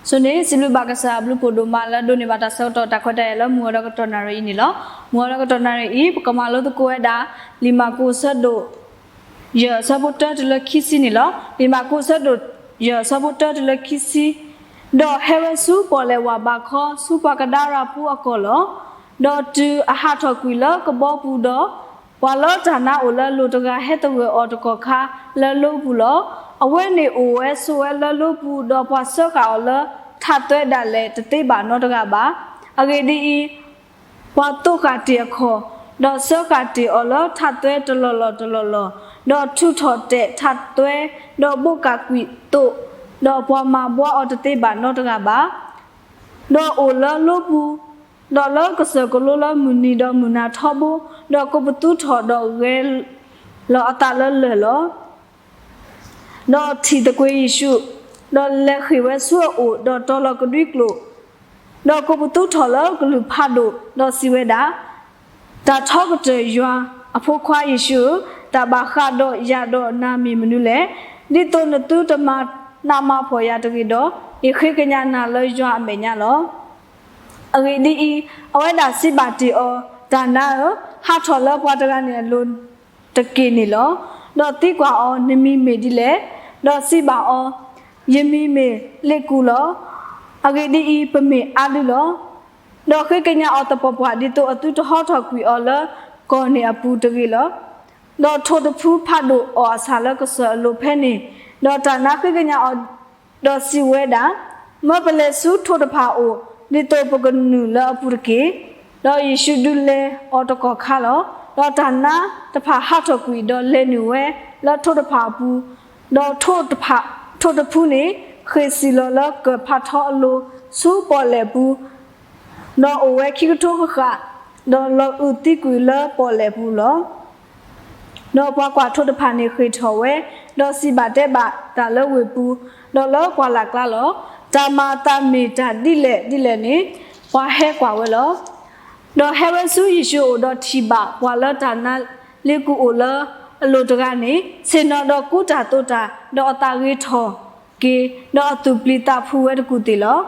ဆိန့ၣ် စံးဘျုးဘၣ်ကစၢ်အဘျုးဖးဒိၣ်မးလၢဒိးန့ၢ်ဘၣ်တၢ်ဆၢကတီၢ်တၢ်ခွဲးတၢ်ယာ်လၢမုၢ်ဂီၤဒီးကတီၢ်နၣ်ရံၣ်အံၤန့ၣ်လီၤ. မုၢ်ဂီၤဒီးကတီၢ်နၣ်ရံၣ်အံၤ ပကမၤလိသကိးဝဲဒၣ် လံာ်မၢ်ကူးအဆၢဒိၣ် ယဲၢ်အဆၢဖိတၢတုၤလၢခံဆံန့ၣ်လီၤ. လံာ်မၢ်ကူးအဆၢဒိၣ် ယဲၢ်အဆၢဖိတၢတုၤလၢခံဆံ, ဒီးဟဲဝဲဆူပီၣ်လဲၣ်ဝၢ်ဘးခီ ဆူပှၤကဒါရၣ်ဖိအကီၢ်လီၤ. ဒီးတုၤအဟးထီၣ်ကွံာ်လၢကဘီပူၤဒီး, ပှၤလၢတၢ်နါအိၣ်လၢလိၤတဂၤဟဲသဂၢၢ်အီၤတကီၢ်ခါလၢလိပူၤလီၤ. အဝဲန့ၣ်အိၣ်ဝဲဆိးဝဲလၢလိပူၤ, ဒီးပှၤစၢဃာ်အီၤလၢထးသွဲဒၣ်လဲာ်တသ့ဘၣ်နီတဂၤဘၣ်. အဂ့ၢ်ဒ်အံၤ, ပှၤသိးဃာ်တ့ၢ်အခီၣ်, ဒီးစၢဃာ်တ့ၢ်အီၤလၢထးသွဲတလီၢ်လီၢ်တလီၢ်လီၢ်, ဒီးထုးထီၣ်တဲာ်ထးသွဲ, ဒီးဘိးကၣ်ကွံာ်သိး, ဒီးပှၤမၤဘှါအီၤတသ့ဘၣ်နီတဂၤဘၣ်. ဒီးအိၣ်လၢလိပူၤ, ဒီးလၢကစၢၢ်ကလိလၢမုၢ်နံၤဒီးမုၢ်နၤထီဘိ, ဒီးကိးပသူထီၣ်ဒီးဂဲၤလီၤအသးလၢလၢၢ်လီၤ. ဒီးထံၣ်သကွ့ၤယ့ၣ်ၡူး, ဒီးလဲၤဃ့ၢ်ဝဲဆူအအိၣ်, ဒီးတီၤလီၤကဒွံကျိာ်, ဒီးကိးပသူထီၣ်လၢကလုၢ်ဖးဒိၣ်, ဒီးစံးဝဲဒၣ်, တၢ်ထီကတၢၢ်ယွၤအဖိခွါယ့ၣ်ၡူးဧၢ, တၢ်ဘၣ်ဃးဒီးယၤဒီးနၤမ့ၢ်မနုၤလဲၣ်. ဒ်သိးနသုတမၤနးမၤဖှီၣ်ယၤတဂ့ၤဒီး, ယဃ့ကညးနၤလၢယွၤအမဲာ်ညါလီၤ. အဂ့ၢ်ဒ်အံၤ, အဝဲဒၣ်စံးဘၣ်တ့ၢ်အီၤ, တၢ်နါဧၢ, ဟးထီၣ်လၢပှၤတဂၤန့ၣ်အလိၤတက့ၢ်န့ၣ်လီၤ. ဒီးသံကွၢ်အီၤ, နမံၤမ့ၢ်ဒ်လဲၣ်. ဒီးစံးဘၣ်အီၤ, ယမံၤမ့ၢ်လ့ကူလီၤ. အဂ့ၢ်ဒ်အံၤ, ပမ့ၢ်အါဒုလီၤ. ဒီးဃ့ကညးအီၤသပှၢ်ပှၢ် ဒ်သိးအသုတဟီထီၣ်ကွံာ်အီၤလၢကီၢ်န့ၣ်အပူၤတဂ့ၤလီၤ. ဒီးထိၣ်တဖုဖးဒိၣ်အီၣ်အဆၣ်လၢကစၢၢ်အလိၤဖဲန့ၣ်, ဒီးတၢ်နါဃ့ကညးအီၤ, ဒီးစံးဝဲဒၣ်, မၢပလဲၤဆူထိၣ်တဖၣ်အအိၣ်, ဒ်သိးပကနုာ်လၢအပူၤတက့ၢ်. ဒီးယ့ၣ်ၡူးဒုးလဲၤအီၤတကီၢ်ခါလီၤ. ဒီးတၢ်နါတဖၣ်ဟးထီၣ်ကွံာ်, ဒီးလဲၤနုာ်ဝဲလၢထိၣ်တဖၣ်အပူၤ, ဒီးထိၣ်တဖုန့ၣ် ဃ့ၢ်စံၣ်လီၤလၢကၢၢ်ဖးထီအလိၤ ဆူပီၣ်လဲၣ်ပူၤ, ဒီးအိၣ်ဝဲခံကထိဃၣ်ဃၣ်, ဒီးလီၤအုးသံကွံာ်လၢပီၣ်လဲၣ်ပူၤလီၤ. ဒီးပှၤကွၢ်ထိၣ်တဖၣ်န့ၣ်ဃ့ၢ်ထီၣ်ဝဲ, ဒီးစံးဘၣ်တဲဘၣ်တၢ်လၢဝ့ၢ်ပူၤ, ဒီးလၢပှၢ်လၢ်ကျါလီၤ. တၢ်မၤအသးမ့ၢ်တၢ်ဒ်လဲၣ်ဒ်လဲၣ်န့ၣ်, ပှၤဟဲကွၢ်ဝဲလီၤ. ဒီးဟဲဝဲဆူယ့ၣ်ၡူးအအိၣ်, ဒီးထံၣ်ဘၣ်ပှၤလၢတၢ်နါလ့ကူအိၣ်လၢအလိၤတဂၤန့ၣ်, ဆ့ၣ်နီၤဒီးကူတၢ်သိးတၢ်, ဒီးအသးဂ့ၤထီၣ်က့ၤ, ဒီးအသူၣ်ပျံၤသးဖုးဝဲတကူၢ်သ့ၣ်လီၤ.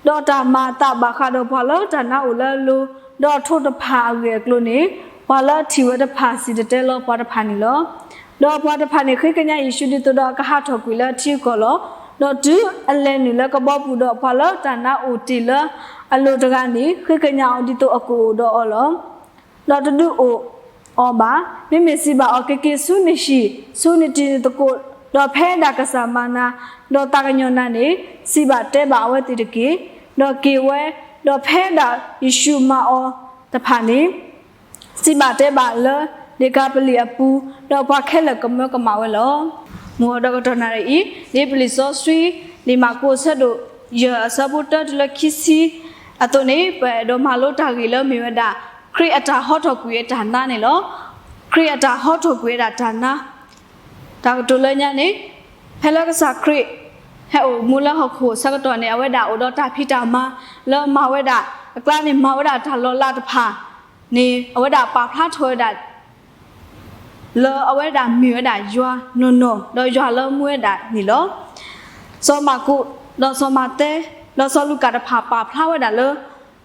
ဒီးတၢ်မၤအသးဘၣ်ဃးဒီးပှၤလၢတၢ်နါအိၣ်လၢအလိၤ, ဒီးထိၣ်တဖၣ်အဂ့ၢ်အကျိၤန့ၣ်, ပှၤလၢထံၣ်ဝဲတဖၣ်စံၣ်တဲၤတဲလီၤပှၤတဖၣ်န့ၣ်လီၤ. ဒီးပှၤတဖၣ်န့ၣ်ဃ့ကညးယ့ၣ်ၡူးဒ်သိးဒီးအကဟးထီၣ်ကွံာ်လၢအထံအကီၢ်လီၤ. ဒီးတုၤအလဲၤနုာ်လၢကဘီပူၤဒီး, ပှၤလၢတၢ်နါအိၣ်တ့ၢ်လၢအလိၤတဂၤန့ၣ်, ဃ့ကညးအီၤဒ်သိးအကအိၣ်ဒီးအီၤလီၤ. ဒီးတဒုးအိၣ်အီၤဘၣ်. မ့မ့ၢ်စံးဘၣ်အီၤ, က့ၤက့ၤဆူနဟံၣ်, ဆူနတံၤနသကိး, ဒီးဖဲဒၣ်ကစၢ်မၤနၤ, ဒီးသးကညီၤနၤန့ၣ်, စံးဘၣ်တဲဘၣ်အဝဲသ့ၣ်တက့ၢ်. ဒီးက့ၤဝဲ, ဒီးဖဲဒၣ်ယ့ၣ်ၡူးမၤအီၤတဖၣ်န့ၣ်, စံးဘၣ်တဲဘၣ်လၢဒ့ကၤပလံၣ်အပူၤ, ဒီးပှၤခဲလၢာ်ကမၢကမၣ်ဝဲလီၤ. မုၢ်ဂီၤဒီးကတီၢ်နၣ်ရံၣ်အံၤ, ဒ်ပလံာ်စီဆှံ, လံာ်မၢ်ကူးအဆၢဒိၣ်ယဲၢ်အဆၢဖိတၢတုၤလၢခံဆံအသိးန့ၣ်, ပအဲၣ်ဒိးမၤလိတၢ်ဂ့ၢ်လၢမ့ၢ်ဝဲဒၣ်, ခရံာ်အတၢ်ဟီထီၣ်ကွံာ်အတၢ်နါန့ၣ်လီၤ. ခရံာ်အတၢ်ဟီထီၣ်ကွံာ်ဝဲဒၣ်တၢ်နါ, တၢ်ကတိၤလၢညါန့ၣ်, ဖဲလၢကစၢ်ခရံာ် ဟဲအိၣ်မူလၢဟီၣ်ခိၣ်ဆၢကတီၢ်န့ၣ်, အဝဲဒၣ်အိၣ်ဒီးတၢ်ဖံးတၢ်မၤလၢမၤဝဲဒၣ်, အကျါန့ၣ် မၤဝဲဒၣ်တၢ်လီၤလးတဖၣ်န့ၣ်, အဝဲဒၣ်ပာ်ဖျါထီၣ်ဝဲဒၣ် လၢအဝဲဒၣ်မ့ၢ်ဝဲဒၣ်ယွၤနီၢ်နီၢ်, ဒီးယွၤလၢမူဝဲဒၣ်န့ၣ်လီၤ. စီၤမၢ်ကူး, ဒီးစီၤမးသဲ, ဒီးစီၤလူၤကၣ်တဖၣ်ပာ်ဖျါဝဲဒၣ်လၢ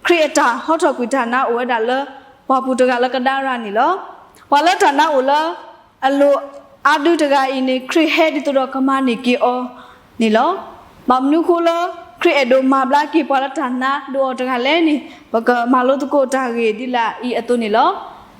ခရံာ်အတၢ်ဟီထီၣ်ကွံာ်တၢ်နါအိၣ်ဝဲဒၣ်လၢပှၤပူၤတဂၤလၢကဒါရၣ်န့ၣ်လီၤ. ပှၤလၢတၢ်နါအိၣ်လၢအလိၤအါဒုတဂၤအံၤန့ၣ်, ခရံာ်ဟဲဒ်သိးဒီးကမၤန့ၢ်က့ၤအီၤန့ၣ်လီၤ. ဘၣ်မနုၤဃိလၢ ခရံာ်အဲၣ်ဒိးမၤဘျါက့ၤပှၤလၢတၢ်နါဒိးအီၤတဂၤလဲၣ်န့ၣ်, ပကမၤလိသကိးတၢ်ဂ့ၢ်ဒ်လာ်အံၤအသိးန့ၣ်လီၤ.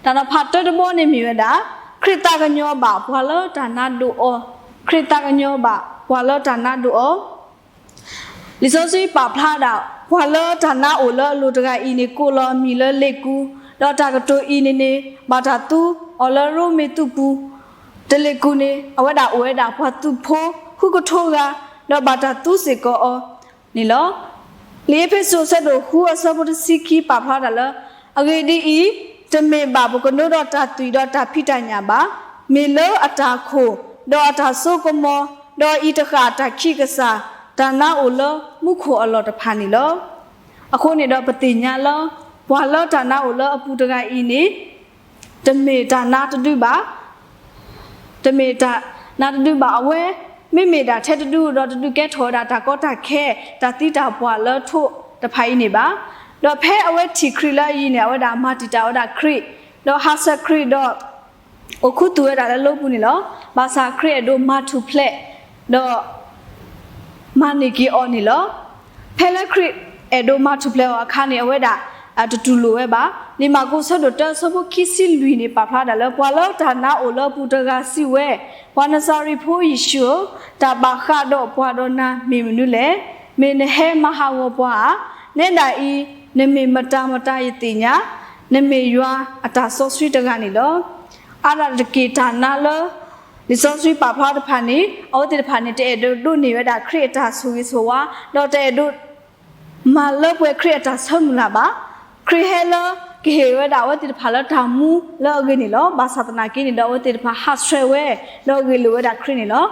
တၢ်နီၤဖးတၢတဘီန့ၣ်မ့ၢ်ဝဲဒၣ်, ခရံာ်သးကညီၤဘၣ်ပှၤလၢတၢ်နါဒိးအီၤ, ခရံာ်သးကညီၤဘၣ်ပှၤလၢတၢ်နါဒိးအီၤ လံာ်စီဆှံပာ်ဖျါဒၣ် ပှၤလၢတၢ်နါအိၣ်လၢအလိၤတဂၤအံၤန့ၣ် ကိးလီၤအမံၤလၢလ့ၣ်ကူ, ဒီးတၢ်ကတိၤအံၤန့ၣ်န့ၣ် ဘၣ်တၢ်သူအီၤလၢရိမ့ၤသုးပူၤ, တလ့ၣ်ကူန့ၣ် အဝဲဒၣ်အိၣ်ဝဲဒၣ်ပှၤသုးဖိဃုကထိဂၤ, ဒီးဘၣ်တၢ်သူစ့ၢ်ကီးအီၤန့ၣ်လီၤ. လံာ်အ့းဖ့းစူးအဆၢဒိၣ်ဃုအဆၢဖိတဆံခံပာ်ဖျါဒၣ်လၢ, အဂ့ၢ်ဒ်အံၤ, တမ့ၢ်ဘၣ်ပကနိဒီးတၢ်သွံၣ်ဒီးတၢ်ဖံးတၢ်ညၣ်ဘၣ်, မ့ၢ်လၢအတၢ်ခိၣ်, ဒီးအတၢ်စိကမီၤ, ဒီးအံၤတဃၣ်တၢ်ခံးကစၢ်, တၢ်နါအိၣ်လၢမူခိၣ်အလီၢ်တဖၣ်န့ၣ်လီၤ. အဃိန့ၣ်ဒီးပသ့ၣ်ညါလၢ ပှၤလၢတၢ်နါအိၣ်လၢအပူၤတဂၤအံၤန့ၣ် တမ့ၢ်တၢ်နါတဒုဘၣ်, တမ့ၢ်တၢ်နါတဒုဘၣ်, အဝဲ မ့မ့ၢ်ဒၣ်ထဲတဒုဒီးတဒုကဲထီၣ်ဝဲဒၣ်တၢ်ကီတၢ်ခဲ, တၢ်သံတၢ်ပှၢ်လၢထိၣ်တဖၣ်အံၤန့ၣ်ဘၣ်. ဒီးဖဲအဝဲထံၣ်ခရံာ်လၢအယံၤန့ၣ် အဝဲဒၣ်မၤတံာ်တာ်ဝဲဒၣ်ခရံာ်, ဒီးဟးဆှဲးခရံာ်ဒီး အိၣ်ခူသူၣ်ဝဲဒၣ်လၢလိပူၤန့ၣ်လီၤ. ဘၣ်ဆၣ်ခရံာ်အဲၣ်ဒိးမၤထူၣ်ဖျဲး ဒီး မၤန့ၢ်က့ၤအီၤန့ၣ်လီၤ. ဖဲလၢခရံာ်အဲၣ်ဒိးမၤထူၣ်ဖျဲးအီၤအခါန့ၣ် အဝဲဒၣ် တတူၢ်လိာ်ဝဲဘၣ်. လံာ်မၢ်ကူးဆၢဒိၣ်တၢအဆၢဖိခံဆံလွံၢ်န့ၣ် ပာ်ဖျါဒၣ်လၢ ပှၤလၢတၢ်နါအိၣ်လၢအပူၤတဂၤစံးဝဲ, ပှၤနစၤရ့းဖိယ့ၣ်ၡူးဧၢ, တၢ်ဘၣ်ဃးဒီးပှၤဒီးနၤမ့ၢ်မနုၤလဲၣ်. မ့ၢ်နဟဲမၤဟးဂီၤပှၤဧါ. နဲဒၣ်အံၤ နမ့ၢ်မတၤမတၤယသ့ၣ်ညါ, နမ့ၢ်ယွၤအတၢ်စီဆှံတဂၤန့ၣ်လီၤ. အါဒၣ်တက့ၢ်တၢ်နါလၢ လံာ်စီဆှံပာ်ဖျါတဖၣ်န့ၣ် အဝဲသ့ၣ်တဖၣ်န့ၣ် တအဲၣ်ဒိးဒိးန့ၢ်ဝဲဒၣ်ခရံာ်အတၢ်ဆိၣ်ဂ့ၤဆိၣ်ဝါ, ဒီးတအဲၣ်ဒိး မၤလၢပှဲၤခရံာ်အတၢ်ဆၢမုၢ်လၢ်ဘၣ်. ခရံာ်ဟဲလၢကဟ့ၣ်ဝဲဒၣ်အဝဲသ့ၣ်တဖၣ်လၢတၢ်မူလၢအဂ့ၤန့ၣ်လီၤ. ဘၣ်ဆၣ်သနာ်က့န့ၣ်ဒီး အဝဲသ့ၣ်တဖၣ်ဟးဆှဲးဝဲ ဒီးဂ့ၢ်လိာ်ဝဲဒၣ်ခရံာ်န့ၣ်လီၤ.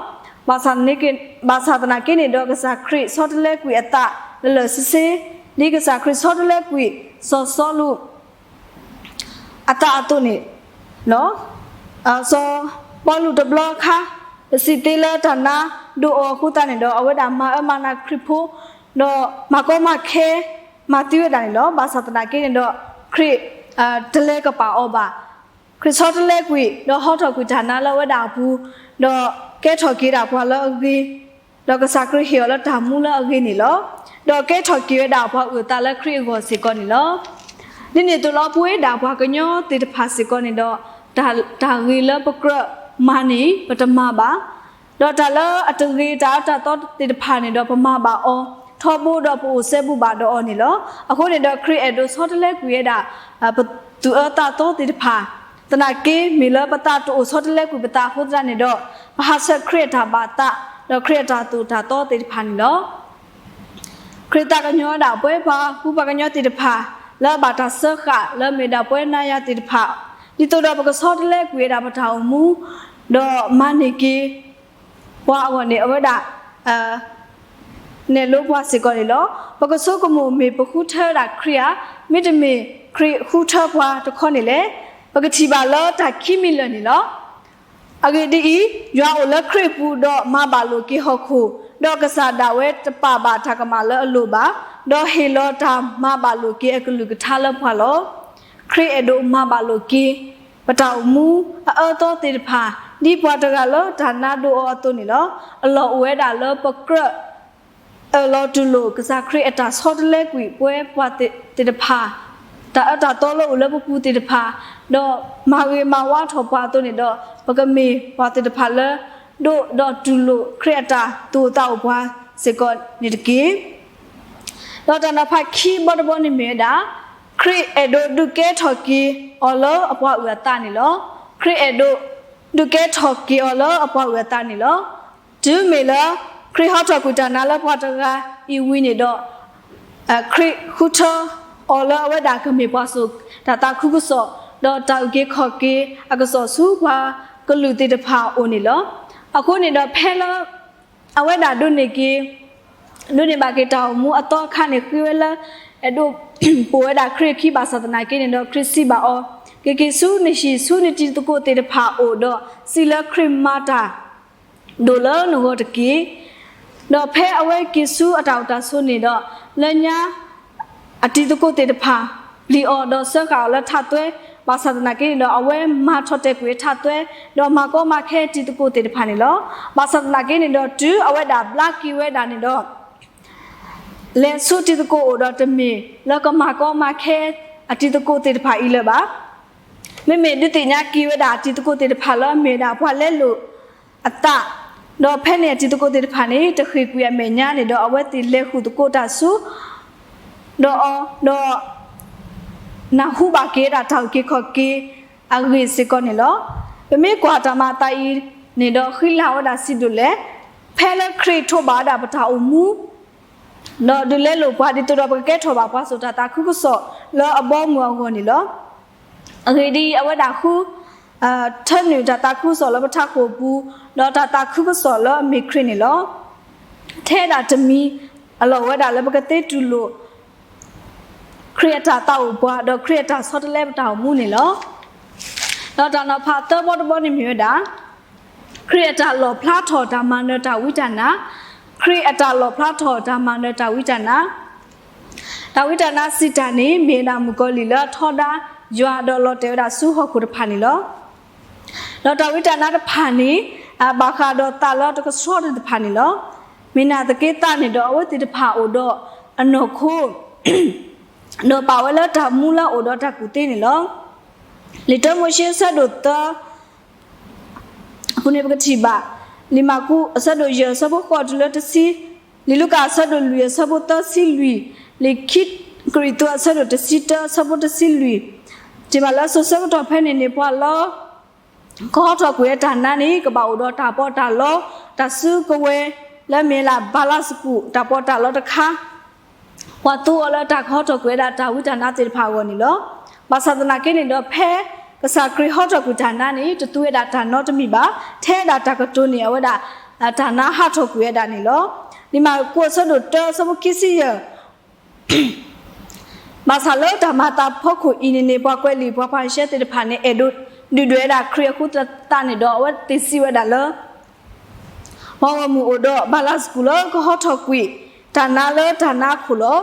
ဘၣ်ဆၣ်သနာ်က့န့ၣ်ဒီး ကစၢ်ခရံာ်ဆီတလဲကွံာ်အသးလၢလၢာ်ဆ့ဆ့, ဒ်ကစၢ်ခရံာ်ဆီတလဲကွံာ်စီၤစီလူး အသးအသိးန့ၣ်လီၤ. စီၤပီလူးတဘျီခါ ပစံးသ့လၢတၢ်နါဒိၣ်အီၤအဃိသတးန့ၣ်ဒီး အဝဲဒၣ်မၤအၢမၤနးခရံာ်ဖိ, ဒီးမၤကီမၤခဲ မၤသံဝဲဒၣ်န့ၣ်လီၤ. ဘၣ်ဆၣ်သနာ်က့န့ၣ်ဒီး ခရံာ်တလဲကပာ်အီၤဘၣ်. ခရံာ်ဆီတလဲကွံာ် ဒီးဟီထီၣ်ကွံာ်တၢ်နါလၢအဝဲဒၣ်အပူၤ, ဒီးကဲထီၣ်က့ၤဒၣ်ပှၤလၢအဂ့ၤ, ဒီးကစၢ်ခရံာ်ဟ့ၣ်အီၤလၢတၢ်မူလၢအဂ့ၤန့ၣ်လီၤ. ဒီးကဲထီၣ်က့ၤဝဲဒၣ်ပှၤအုၣ်အသးလၢခရံာ်အဂီၢ်စ့ၢ်ကီးန့ၣ်လီၤ. ဒ်န့ၣ်အသိးလီၤ ပဝဲဒၣ်ပှၤကညီသ့ၣ်တဖၣ်စ့ၢ်ကီးန့ၣ်ဒီး တၢ်ဂ့ၤလၢပကြၢးမၤန့ၣ် ပတမၤဘၣ်. ဒီးတၢ်လၢအတဂ့ၤတၢ်အၢတၢ်သီသ့ၣ်တဖၣ်န့ၣ်ဒီး ပမၤဘၣ်အီၤ ထီဘိဒီးပအိၣ်စဲဘူးဘၣ်ဒီးအီၤန့ၣ်လီၤ. အဃိန့ၣ်ဒီး ခရံာ်အဲၣ်ဒိးဆီတလဲကွံာ်ဝဲဒၣ် ပသူၣ်အၢသးသီသ့ၣ်တဖၣ်, သနာ်က့မ့ၢ်လၢပသးတအိၣ်ဆီတလဲကွံာ်ပသးအဃိသတးန့ၣ်ဒီး ပဟးဆှဲးခရံာ်အတၢ်ဘၣ်သး ဒီးခရံာ်အတၢ်သိၣ်တၢ်သီသ့ၣ်တဖၣ်န့ၣ်လီၤ. ခရံာ်သးကညီၤဝဲဒၣ်ပဝဲပှၤကူပှၤကညီသ့ၣ်တဖၣ် လၢအဘၣ်တၢ်စၢဃာ်လၢအမ့ၢ်ဒၣ်ပဝဲနၤယၤသ့ၣ်တဖၣ်, ဒ်သိးဒီးပကဆီတလဲကွံာ်ဝဲဒၣ်ပတၢ်အိၣ်မူ, ဒီးမၤန့ၢ်က့ၤ ပှၤအဂီၢ်န့ၣ် အဝဲဒၣ် နဲၣ်လိပှၤစ့ၢ်ကီးန့ၣ်လီၤ. ပကဆိကမိၣ်မ့ၢ်ပဃုထၢဝဲဒၣ်ခရံာ်ဧါ, မ့တမ့ၢ်ခရံာ်ဃုထၢပှၤတခီန့ၣ်လဲၣ်. ပကထံၣ်ဘၣ်လၢတၢ်ခံမံၤလၢာ်န့ၣ်လီၤ. အဂ့ၢ်ဒ်အံၤ, ယွၤအိၣ်လၢခရံာ်အပူၤဒီးမၤဘၣ်လိာ်က့ၤဟီၣ်ခိၣ်, ဒီးကစၢ်ဒၣ်ဝဲတပာ်ဘၣ်တၢ်ကမၣ်လၢအလိၤဘၣ်, ဒီးဟ့ၣ်လီၤတၢ်မၤဘၣ်လိာ်က့ၤအကလုၢ်ကထါလၢပှၤလီၤ. ခရံာ်အဲၣ်ဒိးမၤဘၣ်လိာ်က့ၤ ပတၢ်အိၣ်မူအအၢသီသ့ၣ်တဖၣ် ဒ်ပှၤတဂၤလၢတၢ်နါဒိၣ်အီၤအသိးန့ၣ်လီၤ. အလီၢ်အိၣ်ဝဲဒၣ်လၢပကြၢး အၢၣ်လီၤတူၢ်လိာ်ကစၢ်ခရံာ်အတၢ်ဆီတလဲကွံာ်ပဝဲပှၤသ့ၣ်တဖၣ်, တၢ်အၢတၢ်သီလၢအိၣ်လၢပပူၤသ့ၣ်တဖၣ်, ဒီးမၤဂ့ၤမၤဝါထီၣ်ပှၤအသိးန့ၣ်ဒီး ပကမ့ၢ်ပှၤသ့ၣ်တဖၣ်လၢ ဒိၣ်ဒီးတူၢ်လိာ်ခရံာ်အတၢ်သူၣ်အိၣ်သးအိၣ်ပှၤစ့ၢ်ကီးန့ၣ်တက့ၢ်. ဒီးတၢ်နီၤဖးခံဘီတဘီန့ၣ်မ့ၢ်ဝဲဒၣ်, ခရံာ်အဲၣ်ဒိးဒုးကဲထီၣ်က့ၤအီၤလၢအပှၤအုၣ်အသးန့ၣ်လီၤ. ခရံာ်အဲၣ်ဒိးဒုးကဲထီၣ်က့ၤအီၤလၢအပှၤအုၣ်အသးန့ၣ်လီၤ. တုၤမ့ၢ်လၢ ခရံာ်ဟီထီၣ်ကွံာ်တၢ်နါလၢပှၤတဂၤအံၤဝံၤန့ၣ်ဒီး ခရံာ်ဃုထၢအီၤလၢအဝဲဒၣ်ကမ့ၢ်ပှၤစိာ်တၢ်သးခုကစီၣ်, ဒီးတၢ်အုၣ်က့ၤခီၣ်က့ၤအကစီၣ်ဆူပှၤကလုာ်သ့ၣ်တဖၣ်အအိၣ်န့ၣ်လီၤ. အဃိန့ၣ်ဒီးဖဲလၢ အဝဲဒၣ်ဒိးန့ၢ်က့ၤ ဒိးန့ၢ်ဘၣ်က့ၤတၢ်အိၣ်မူအသီအခါန့ၣ် ဃ့ဝဲလၢ အဲၣ်ဒိးပိာ်ဝဲဒၣ်ခရံာ်အခံဘၣ်ဆၣ်သနာ်က့န့ၣ်ဒီး ခရံာ်စံးဘၣ်အီၤ, က့ၤက့ၤဆူနဟံၣ်ဆူနတံၤသကိးသ့ၣ်တဖၣ်အအိၣ်ဒီး စံးလၢခရံာ်မၤတၢ် ဒိၣ်လၢနဂီၢ်တက့ၢ်. ဒီးဖဲအဝဲက့ၤဆူအတၢ်အိၣ်တၢ်ဆိးန့ၣ်ဒီး လၢညါ အတံၤသကိးသ့ၣ်တဖၣ် ပျံၤအီၤဒီးစၢဃာ်အီၤလၢထးသွဲ, ဘၣ်ဆၣ်သနာ်က့န့ၣ်ဒီး အဝဲမၤထီၣ်တဲာ်ကွံာ်ထးသွဲ, ဒီးမၤကီမၤခဲအတံၤသကိးသ့ၣ်တဖၣ်န့ၣ်လီၤ. ဘၣ်ဆၣ်သနာ်က့န့ၣ်ဒီး တုၤအဝဲဒၣ်ဘျါက့ၤဝဲဒၣ်န့ၣ်ဒီး လဲၤဆူတံၤသကိးအိၣ်ဒီးတမ့ၢ်လၢကမၤကီမၤခဲအတံၤသကိးသ့ၣ်တဖၣ်အံၤလၢၤဘၣ်. မ့မ့ၢ်ဒုးသ့ၣ်ညါက့ၤဝဲဒၣ်အတံၤသကိးသ့ၣ်တဖၣ်လၢအမ့ၢ်ဝဲဒၣ်ပှၤလဲလိာ်အသး, ဒီးဖဲန့ၣ်အတံၤသကိးသ့ၣ်တဖၣ်န့ၣ် တဃ့ၢ်ကွံာ်အမဲာ်ညါန့ၣ်ဒီး အဝဲသ့ၣ်လဲၤဃုာ်သကိးတၢ်ဆူ ဒီးအီၤ, ဒီး နၢ်ဟူဘၣ်က့ၤဝဲဒၣ်တၢ်အုၣ်က့ၤခီၣ်က့ၤအဂ့ၢ်စ့ၢ်ကီးန့ၣ်လီၤ. ပမ့ၢ်ကွၢ်တၢ်မၤအသးအံၤန့ၣ်ဒီး ဃံလၤဝဲဒၣ်စံးဒိၣ်လဲၣ်. ဖဲလၢခရံာ်ထိးဘၣ်ဝဲဒၣ်ပတၢ်အိၣ်မူ ဒီးဒုးလဲလိာ်ပှၤဒ်သိးဒီးပကကဲထီၣ်ဘၣ်ပှၤစိာ်တၢ်သးခုကစီၣ်လၢအဘီအမုၢ်အဂီၢ်န့ၣ်လီၤ. အဂ့ၢ်ဒ်အံၤ, အဝဲဒၣ်ဃု ထၢနုာ်တၢ်သးခုကစီၣ်လၢပထးခိၣ်ပူၤ, ဒီးတၢ်သးခုကစီၣ်လၢအမ့ၢ်ခရံာ်န့ၣ်လီၤ. ထဲဒၣ်တမံၤအလီၢ်ဝဲဒၣ်လၢပကသ့တူၢ်လိာ် ခရံာ်အတၢ်သးအိၣ်ပှၤ ဒီးခရံာ်အတၢ်ဆီတလဲပတၢ်အိၣ်မူန့ၣ်လီၤ. ဒီးတၢ်နီၤဖးသၢဘီတဘီန့ၣ်မ့ၢ်ဝဲဒၣ် ခရံာ်အတၢ်လီၣ်ဖျါထီၣ်တၢ်မၤနၢၤတၢ်ဝံတၢ်နါ, ခရံာ်အတၢ်လီၣ်ဖျါထီၣ်တၢ်မၤနၢၤတၢ်ဝံတၢ်နါ, တၢ်ဝံတၢ်နါစံးတၢ်န့ၣ် မ့ၢ်ဝဲဒၣ်မုၣ်ကီၤလံၢ်လၢအထီဒါယွၤဒီးလီၤတဲာ်ဝဲဒၣ်ဆူဟီၣ်ခိၣ်တဖၣ်န့ၣ်လီၤ. ဒီးတၢ်ဝံတၢ်နါတဖၣ်န့ၣ် ဘၣ်ဃးဒီးသးလၢတကဆှီတၢ်တဖၣ်န့ၣ်လီၤ. မ့ၢ်နာ်သက့သးန့ၣ်ဒီး အဝဲသ့ၣ်တဖၣ်အိၣ်ဒီးအနီၢ်ခိ ဒီးပာ်ဝဲလၢတၢ်မူလၢအအိၣ်ဒီးတၢ်ကူၣ်သ့န့ၣ်လီၤ. လံာ်တၢမိၤၡ့အဆၢဒိၣ်သၢ အပူၤန့ၣ်ပကထံၣ်ဘၣ် လံာ်မၢ်ကူးအဆၢဒိၣ်ယဲၢ်အဆၢဖိဃိးတုၤလၢတဆံ, လံာ်လူၤကၣ်အဆၢဒိၣ်လွံၢ်အဆၢဖိသၢဆံလွံၢ်, လံာ်ခံကရံၣ်သူးအဆၢဒိၣ်တဆံတၢအဆၢဖိတဆံလွံၢ်, ထံၣ်ဘၣ်လၢအစိၤဆၢကတီၢ်ဖဲန့ၣ်န့ၣ် ပှၤလၢ ကဟီထီၣ်ကွံာ်ဝဲတၢ်နါန့ၣ် ကဘၣ်အိၣ်ဒီးတၢ်ပီးတၢ်လီ, တၢ်စုကဝဲၤ လၢမ့ၢ်လၢဘၤလးစကူး တၢ်ပီးတၢ်လီတခါ ပှၤသူအီၤလၢတၢ်ကဟီထီၣ်ကွံာ်ဝဲဒၣ်တၢ်ဝံတၢ်နါသ့ၣ်တဖၣ်အဂီၢ်န့ၣ်လီၤ. ဘၣ်ဆၣ်သနာ်က့န့ၣ်ဒီး ဖဲကစၢ်ခရံာ်ဟီထီၣ်ကွံာ်တၢ်နါန့ၣ် တသူဝဲဒၣ်တၢ်နီတမံၤဘၣ်, ထဲဒၣ်တၢ်ကတိၤန့ၣ် အဝဲဒၣ် တၢ်နါဟးထီၣ်ကွံာ်ဝဲဒၣ်န့ၣ်လီၤ. လံာ်မၢ်ကူးအဆၢဒိၣ်တၢအဆၢဖိခံဆံယဲၢ် ဘၣ်ဆၣ်လၢတၢ်မၤအသးဖီခိၣ်အံၤန့ၣ်န့ၣ် ပှၤကွဲးလံာ်ပှၤဖၤရံၤၡဲသ့ၣ်တဖၣ်န့ၣ် အဲၣ်ဒိးဒုၣ်ဒွဲၣ်ဝဲဒၣ်ခရံာ်အဃိသတးန့ၣ်ဒီး အဝဲသ့ၣ်စံးဝဲဒၣ်လၢ ပှၤဂီၢ်မုၢ်အိၣ်ဒီးဘၤလးစကူးလၢကဟီထီၣ်ကွံာ် တၢ်နါလၢတၢ်နါအခိၣ်လီၤ.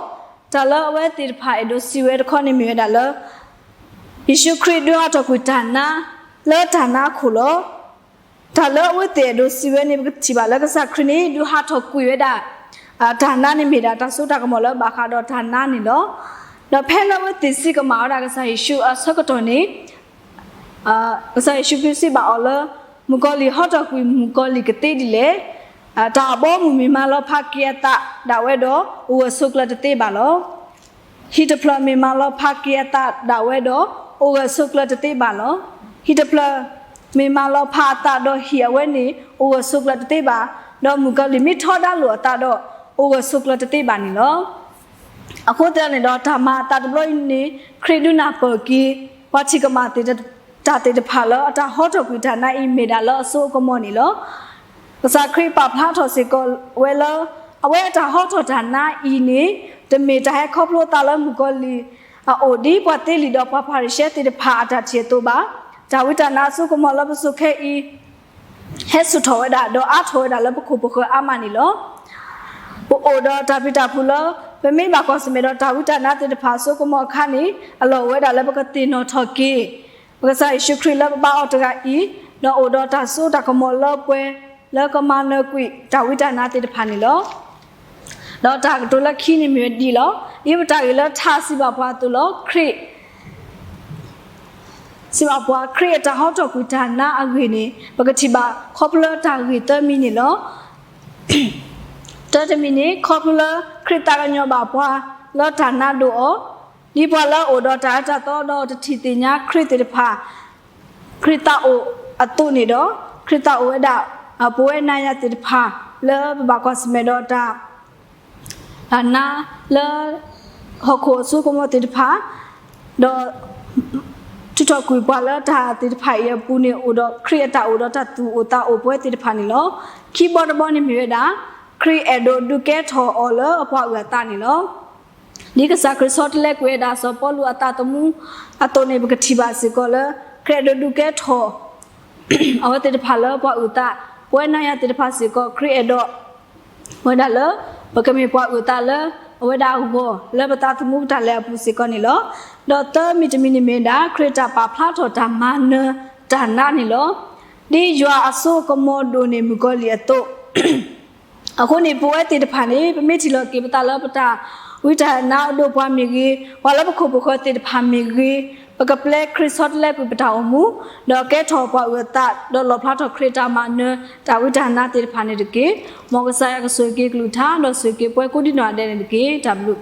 တၢ်လၢအဝဲသ့ၣ်တဖၣ်အဲၣ်ဒိးစံးဝဲတခီန့ၣ်မ့ၢ်ဝဲဒၣ်လၢ ယ့ၣ်ၡူးခရံာ်ဒုးဟးထီၣ်ကွံာ်တၢ်နါလၢတၢ်နါအခိၣ်လီၤ. တၢ်လၢအဝဲသ့ၣ်အဲၣ်ဒိးစံးဝဲန့ၣ် ပကထံၣ်ဘၣ်လၢကစၢ်ခရံာ်န့ၣ် ဒုးဟးထီၣ်ကွံာ်ဝဲဒၣ် တၢ်နါန့ၣ်မ့ၢ်ဒၣ်တၢ်စိတၢ်ကမီၤလၢဘၣ်ဃးဒီးတၢ်နါန့ၣ်လီၤ. ဒီးဖဲလၢအဝဲသ့ၣ်စံးကမၣ်ဝဲဒၣ်ကစၢ်ယ့ၣ်ၡူးအဆၢကတီၢ်န့ၣ် ကစၢ်ယ့ၣ်ၡူးခရံာ်စံးဘၣ်အီၤလၢ မုၣ်ကီၤလံၢ်ဟီထီၣ်ကွံာ်မုၣ်ကီၤလံၢ်ကသ့ဒ်လဲၣ်. တၢ်အဘီအမုၢ်မ့ၢ်မၤလီၤဖးက့ၤအသးဒၣ်ဝဲဒီး အိၣ်ဂၢၢ်ဆိးကျၢၤတသ့ဘၣ်လီၤ. ဟံၣ်တဖျၢၣ်မ့ၢ်မၤလီၤဖးက့ၤအသးဒၣ်ဝဲဒီး အိၣ်ဂၢၢ်ဆိးကျၢၤတသ့ဘၣ်လီၤ. ဟံၣ်တဖျၢၣ်မ့ၢ်မၤလီၤဖးအသးဒီးဟံၣ်အဝဲန့ၣ် အိၣ်ဂၢၢ်ဆိးကျၢၤတသ့ဘၣ်, ဒီးမုၣ်ကီၤလံၢ်မ့ၢ်ထီဒါလိာ်အသးဒီး အိၣ်ဂၢၢ်ဆိးကျၢၤတသ့ဘၣ်န့ၣ်လီၤ. အဃိသတးန့ၣ်ဒီး တၢ်မၤအသးတဘျီအံၤန့ၣ် ခရံာ်ဒုးနၢ်ပၢၢ်က့ၤ ပှၤထံၣ်ကမၣ်သ့ၣ်တၢ်သ့ၣ်တဖၣ်လၢ အတၢ်ဟီထီၣ်ကွံာ်တၢ်နါအံၤမ့ၢ်ဒၣ်လၢအစိအကမီၤန့ၣ်လီၤ. ကစၢ်ခရံာ်ပာ်ဖျါထီၣ်စ့ၢ်ကီးဝဲလၢ အဝဲအတၢ်ဟီထီၣ်တၢ်နါအံၤန့ၣ် တမ့ၢ်တၢ်ဟဲခီဖျိအသးလၢမုၣ်ကီၤလံၢ်အအိၣ် ဒ်ပှၤသ့လံာ်ဒီးပှၤဖၤရံၤၡဲသ့ၣ်တဖၣ်အတၢ်ထံၣ်အသိးဘၣ်. တၢ်ဝံတၢ်နါအစိကမီၤလၢပစိၤခဲအံၤ ဟဲဆူၣ်ထီၣ်ဝဲဒၣ် ဒီးအါထီၣ်ဝဲဒၣ်လၢပခိၣ်ပဃၢၤအါမးန့ၣ်လီၤ. ပအိၣ်ဒီးတၢ်ပျံၤတၢ်ဖုးလၢ ပမ့ၢ်ဘၣ်ကွၢ်ဆၢၣ်မဲာ်ဒီးတၢ်ဝံတၢ်နါသ့ၣ်တဖၣ်အစိကမီၤအခါန့ၣ် အလီၢ်အိၣ်ဝဲဒၣ်လၢပကသ့ၣ်နီၣ်ထီၣ်က့ၤ ပကစၢ်ယ့ၣ်ၡူးခရံာ်လၢပဘါအီၤတဂၤအံၤ, ဒီးအိၣ်ဒီးတၢ်စိတၢ်ကမီၤလၢပှဲၤ လၢကမၤနၢၤကွံာ်တၢ်ဝံတၢ်နါသ့ၣ်တဖၣ်န့ၣ်လီၤ. ဒီးတၢ်ကတိၤလၢခံန့ၣ်မ့ၢ်ဝဲဒ်အံၤလီၤ. ဒ်ပတၢ်ဂ့ၢ်လၢထါစံးဘၣ်ပှၤအသိးလီၤ. ခရံာ် စံးဘၣ်ပှၤ ခရံာ်အတၢ်ဟီထီၣ်ကွံာ်တၢ်နါအဂ့ၢ်န့ၣ် ပကထံၣ်ဘၣ်ခီဖျိလၢတၢ်ဂ့ၢ်သၢမံၤန့ၣ်လီၤ. တၢတမံၤန့ၣ် ခီဖျိလၢခရံာ်သးကညီၤဘၣ်ပှၤလၢတၢ်နါဒိၣ်အီၤ, ဒ်ပှၤလၢအအိၣ်ဒီးတၢ်အၢတၢ်သီဒီးတထံၣ်သ့ၣ်ညါခရံာ်သ့ၣ်တဖၣ် ခရံာ်သးအိၣ်အသိးန့ၣ်ဒီး ခရံာ်သးအိၣ်ဝဲဒၣ် ပဝဲနၤယၤသ့ၣ်တဖၣ် လၢပဘၣ်ကွၢ်ဆၢၣ်မဲာ်ဒီးတၢ် တၢ်နါလၢ ဟီၣ်ခိၣ်အစိကမီၤသ့ၣ်တဖၣ်, ဒီး ထုးထီၣ်ကွံာ်ပှၤလၢတၢ်သ့ၣ်တဖၣ်အံၤအပူၤန့ၣ် အိၣ်ဒီးခရံာ်အတၢ်အိၣ်ဒီးတၢ်သူၣ်အိၣ်သးအိၣ်ပဝဲသ့ၣ်တဖၣ်န့ၣ်လီၤ. ခံဘီတဘီန့ၣ်မ့ၢ်ဝဲဒၣ် ခရံာ်အဲၣ်ဒိးဒုးကဲထီၣ်အီၤလၢအပှၤအုၣ်အသးန့ၣ်လီၤ. ဒ်ကစၢ်ခရံာ်ဆီတလဲကွံာ်ဝဲဒၣ်စီၤပီလူးအသးသမူအသိးန့ၣ် ပကထံၣ်ဘၣ်စ့ၢ်ကီးလၢ ခရံာ်အဲၣ်ဒိးဒုးကဲထီၣ် အဝဲသ့ၣ်တဖၣ်လၢပှၤအုၣ်အသး, ပဝဲနၤယၤသ့ၣ်တဖၣ်စ့ၢ်ကီး ခရံာ်အဲၣ်ဒိး ဝဲဒၣ်လၢ ပကမ့ၢ်ပှၤအုၣ်အသးလၢ အဝဲဒၣ်အဂီၢ် လၢပသးသမူပတၢ်လဲၤအပူၤစ့ၢ်ကီးန့ၣ်လီၤ. ဒီးသၢမံၤတမံၤန့ၣ်မ့ၢ်ဝဲဒၣ် ခရံာ်တၢ်ပာ်ဖျါထီၣ်တၢ်မၤနၢၤတၢ်နါန့ၣ်လီၤ. ဒ်ယွၤအစိကမီၤဒိၣ်န့ၢ်မုၣ်ကီၤလံၢ်အသိး အဃိန့ၣ် ပဝဲသ့ၣ်တဖၣ်န့ၣ် ပမ့ၢ်ထံၣ်လီၤက့ၤပသးလၢပတၢ်ဝံတၢ်နါအဒိၣ်ပှၤမ့ၢ်ဂ့ၤ, ပှၤလၢပခိၣ်ပဃၢၤသ့ၣ်တဖၣ်မ့ၢ်ဂ့ၤ, ပကပျဲခရံာ်ဆီတလဲကွံာ်ပတၢ်အိၣ်မူ, ဒီးကဲထီၣ်ပှၤအုၣ်အသး, ဒီးလီၣ်ဖျါထီၣ်ခရံာ်တၢ်မၤနၢၤတၢ်ဝံတၢ်နါသ့ၣ်တဖၣ်န့ၣ်တက့ၢ်. မ်ကစၢ်ယွၤကဆိၣ်ဂ့ၤက့ၤကလုၢ်ကထါ, ဒီးဆိၣ်ဂ့ၤက့ၤပှၤကိးဒံနီၢ်ဂၤဒဲးန့ၣ်တက့ၢ်. တၢ်ဘျုး